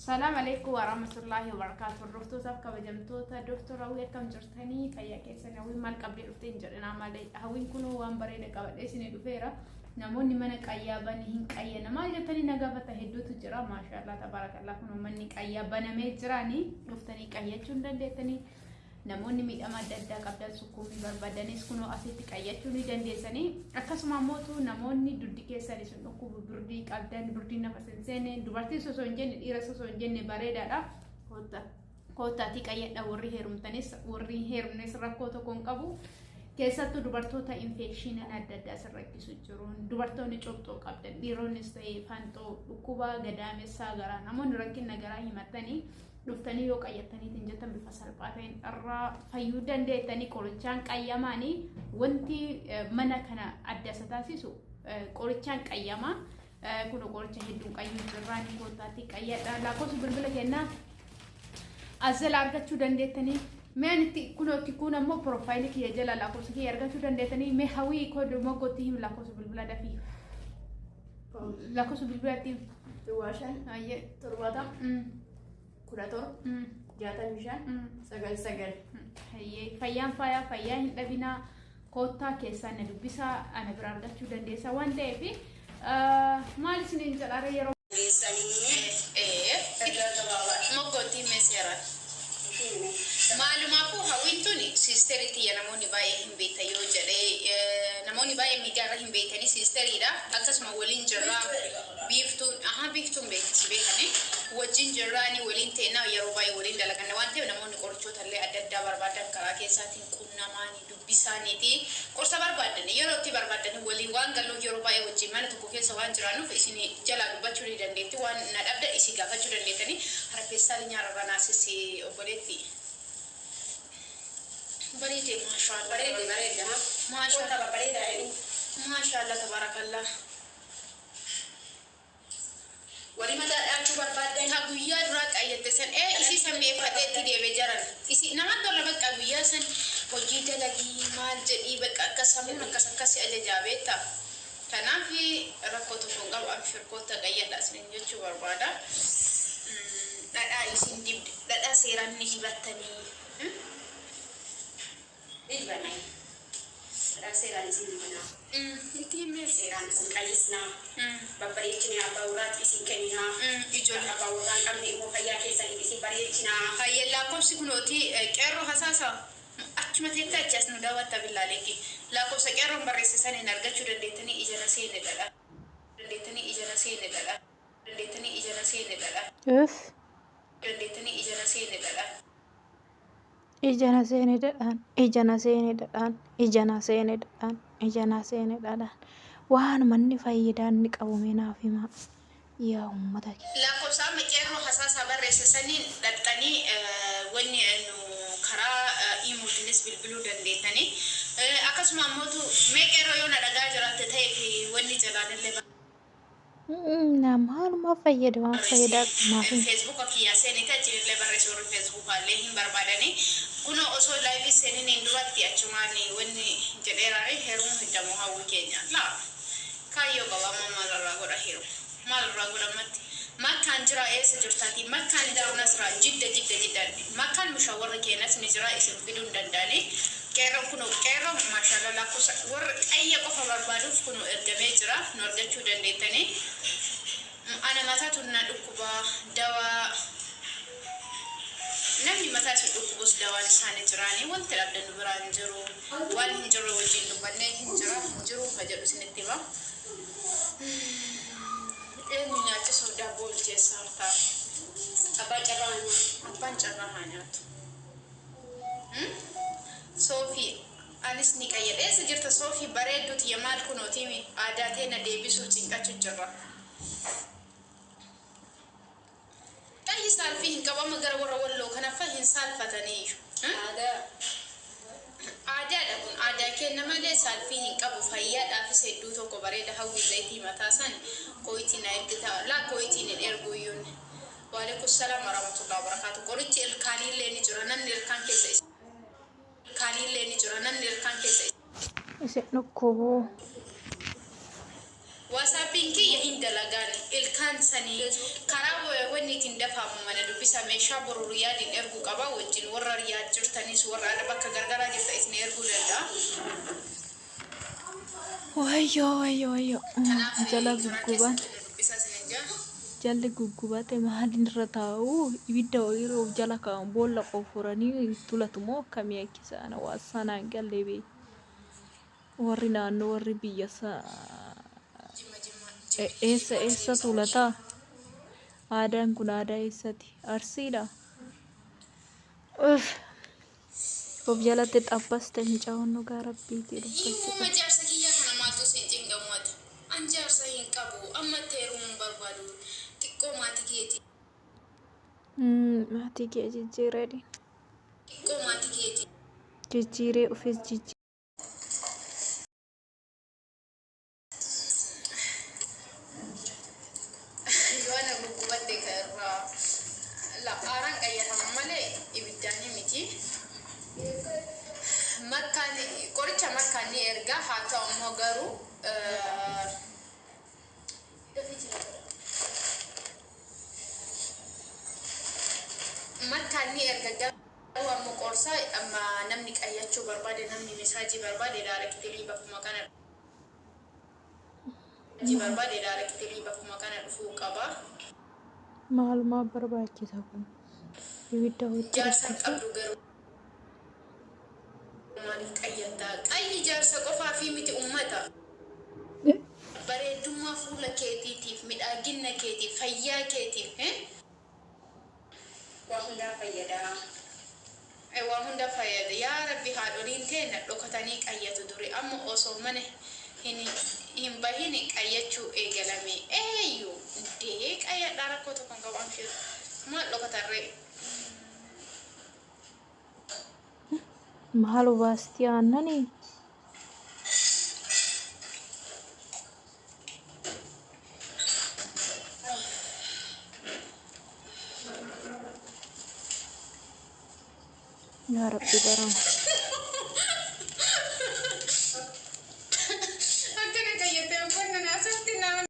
Salaam alaikum warahmatullahi wabarakatuh. Hordoftootaaf kabajamtoota Dooktor Hawwii, akkam jirtanii? Fayyaa keessan? Hawwiin maal qabdee dhuftee hin jedhinaa malee, hawwiin kunoo waan bareeda qabadhee isinii dhufeera. Namoonni mana qayyaa banii hin qayyana maal jettanii na gaafata hedduutu jira. Maashaallah, tabaarakallah, kunoo manni qayyaa banamee jiraanii, dhuftanii qayyachuu hin dandeettanii. Namoonni miidhama adda addaa qabdan, sukkuumii barbaadanis, kunoo asitti qayyachuu ni dandeessanii. Akkasuma immoo namoonni duddi keessan isin dhukkubu, birdii qabdan, birdiin nafa isin seene, dubartii osoo hin jenne, dhiira osoo hin jenne, bareedaadha. Koottaatii qayyadha. Warri heerumtanis, warri hin heerumnes, rakkoo tokko hin qabu. Keessattuu dubartoota infectioniin adda addaa isin rakkisu jiru. Dubartoonni cobxoo qabdan, dhiironnis ta'ee fanxoo, dhukkuba gadaamessaa garaa, namoonni rakkina garaa himattanii dhuftanii yoo qayyattaniitiin jettan, bifa salphaa ta'een irraa fayyuu dandeettanii. Qorichaan qayyamaanii, wanti mana kana adda isa taasisu qorichaan qayyamaa. Kun qoricha hedduun qayyuu jirraanii, koottaatti qayyadha. Lakkoofsa bilbila kennaa as jala argachuu dandeettanii. Mee anitti kunootti kun ammoo profileii kiyya jala lakkoofsa kiyya argachuu dandeettanii. Mee Hawwii koo moggootti him, lakkoofsa bilbila dafii. Lakkoofsa bilbilaatti him. 05 70 17 65 99. Fayyaan faayaa, fayyaa hin dhabinaa. Koottaa keessaa na dubbisaa, ana bira argachuu dandeessa waan ta'eef, maal isiniin jedhaare yeroo. Moggootti himee seeraan. Maalumaafuu Hawwiin tuni sisterii tiyya. Namoonni baay'ee hin beektan yoo jedhee, namoonni baay'ee miidiyaa irra hin beektanii, sisteriidha. Akkasuma waliin jirraa, Biiftuun, aha, Biiftuun beekti, beekani. Wajjin jirraani, waliin teennaa, yeroo baay'ee waliin dalaganna waan ta'eef, namoonni qorichoota illee adda addaa barbaadan karaa keessaatiin qunnamaanii dubbisaaniiti. Qorsa barbaadan yeroo itti barbaadan waliin waan galuuf, yeroo baay'ee wajjin mana tokko keessa waan jiraannuuf, isin jalaa dubbachuu ni dandeetti. Waan na dhabda isin gaafachuu dandeettanii. Hara peestaalii nyaarra naasisi, obboleetti. Bareede, maashaallah. Bareede, bareede ha. Maashaallah. Kottaa, babbareedaa jedhini. Maashaallah, tabaarakallah. Warri mataa dhaachuu barbaaddan. Ta guyyaa duraa qayyatte san ee isii san mi'eeffatee itti deebe jaran. Isii namatti tola. Bakka guyyaa san hojii dalagii maal jedhii, bakka akka sammuun akkas akkasi ajajaa beektaa. Kanaaf rakkoo tokko hin qabu, abshir, koottaa qayyadha isiniin jechuu barbaada. Dhadhaa isin dibde, dhadhaa seeraan ni dibattanii. Ni dibanna. Dhadhaa seeraan isin dibanaa. Itti himee. Seeraan isin qayyisnaa. Babbareechinee abbaa warraatti isin kenninaa. Ijoollee. Abbaa warraa hin qabne immoo fayyaa keessaniif isin bareechinaa. Hayyee, lakkoofsi kunooti. Qeerroo hasaasa achuma teettee achi as nu daawwatta billaaleetti. Lakkoofsa qeerroon barreessisan hin argachuu dandeettanii. Ija na seene dhadha. Dandeettanii, ija na seene dhadha. Dandeettanii, ija na seene dhadha. Uff. Dandeettanii, ija na seene dhadha. Ija na seene dhadhaan, ija na seene dhadhaan, ija na seene dhadhaan, ija na seene dhadhaan. Waan manni faayidaa inni qabu mee naaf himaa. Yaa uummata kee. Lakkoofsa amma qeerroo hasaasaa barreesse saniin dhaqxanii, wanni nu karaa iimootiinis bilbiluu dandeettanii. Akkasuma ammootu mee qeerroo yoo na dhagaa jiraatte ta'ee fi wanni jalaanillee Maaluma fayyada, waan faayidaa qabu naaf himi. Facebooka kiyyaa seenite, achillee barreesse. Warri Facebookaallee hin barbaadanii, kunoo osoo liveii seeniniin duratti achumaan wanni jedheeraani. Heerumuu hiddamoo Hawwii keenya laa kaayyoo qaba. Amma maalirraa godha? Heeru maalirraa godha ammatti? Makkaan jira, eessa jirtaati? Makkaan jiru Nasraa, Jidda, Jidda, Jidda. Makkaan mushaa warri keenyas ni jira, isin fiduu hin danda'anii. Qeerroon kunoo, qeerroon maashaallah, lakkoofsa warra qayya qofa barbaaduuf kunoo ergamee jira, nu argachuu dandeettanii. Ana mataatu na dhukkuba, dawaa. Namni mataa isin dhukkubus dawaan isaanii jiraanii. Wanti dhabdan nu biraa hin jiru. Waan hin jirre wajjin dubbannee hin jira, hin jiru ka jedhu isinitti hima. Eenyu nyaachisuuf daabboo bilcheessaa harkaa? Abbaan carraa haa nyaatu. Abbaan carraa haa nyaatu. Soofii, anis ni qayyadha. Eessa jirta, Soofii bareedduu tiyya? Maal kunootimi aadaa teena deebisuu cinqachu jirra. Qayyi saalfii hin qabu. Amma gara warra Walloo kanaffa hin saalfataniiyyu. Aadaa. Aadaadha kun, aadaa kenna malee saalfii hin qabu. Fayyaadhaafis hedduu tokko bareeda. Hawwii, zayitii mataa san kooyitii na ergita laa? Kooyitiin hin erguuyyuun. Waalaikum salaam warahmatullahi wabarakaatu. Qorichi ilkaaniillee ni jira, namni ilkaan keessa ilkaaniillee ni jira, namni ilkaan keessa Isin dhukkubuu. WhatsAppiin kiyya hin dalagaan ilkaan sanii karaa wanni ittiin dafaamu mana dubbisa meeshaa boru Riyaadiin erguu qaba wajjin warra Riyaad jirtanis warra ala bakka gargaraa jirta isin erguu danda'a. Wayyoo wayyoo wayyoo. Kanaaf Jala karaa gugguban. keessan na dubbisaa isin jaa. Jalli guggubate maaliin irra taa'u ibidda wayii of jala kaa'u boolla qofforanii tulatu moo akkamii akka isaan hawaasa sanaan galle bee warri naannoo warri biyya Jimma jimma eessa eessa tulataa? Aadaan kun aadaa eessati? Arsiidha. Uff. Of jalatti xabbaste mucaawwan dhugaa rabbiitii Hiikuma dubbachuudha. jaarsa kiyyaa kana maaltu sin cinqammata? An jaarsa hin qabu amma itti heerumuu hin barbaadu xiqqoo maatii keetii Maatii kee jijjiiree xiqqoo maatii keetii jijjiiree ofis jijjiiree. Yoo na guggubatte ka irraa la aaraan qayyatama malee ibiddaan miti. Makkaan qoricha makkaan ni erga haa ta'u immoo garuu dafii jira godha. Makkaan ni erga garuu ammoo qorsa amma namni qayyachuu barbaade namni mesaajii barbaade directly bakkuma kana barbaade directly bakkuma kana dhufuu qaba. Maalumaaf barbaachisa kun? Ibidda ofitti Jaarsa hin rukutu. qabdu garuu maaliif qayyatta? Qayyi jaarsa qofaa fi miti ummata. Bareedummaa fuula keetiitiif, midhaagina keetiif, fayyaa keetiif. Waa hundaa fayyadaa. Waa hunda fayyada. Yaa Rabbi haadholiin teenna dhokatanii qayyatu duri amma osoo mana hin bahin qayyachuu eegalame. Eeyyu dee qayyadhaa rakkoo tokko hin qabu amshir. Maal dhokatarree? Maal obaasti aannanii? Yaa Rabbi barama. Akkana qayyattee uffannaan asirratti nama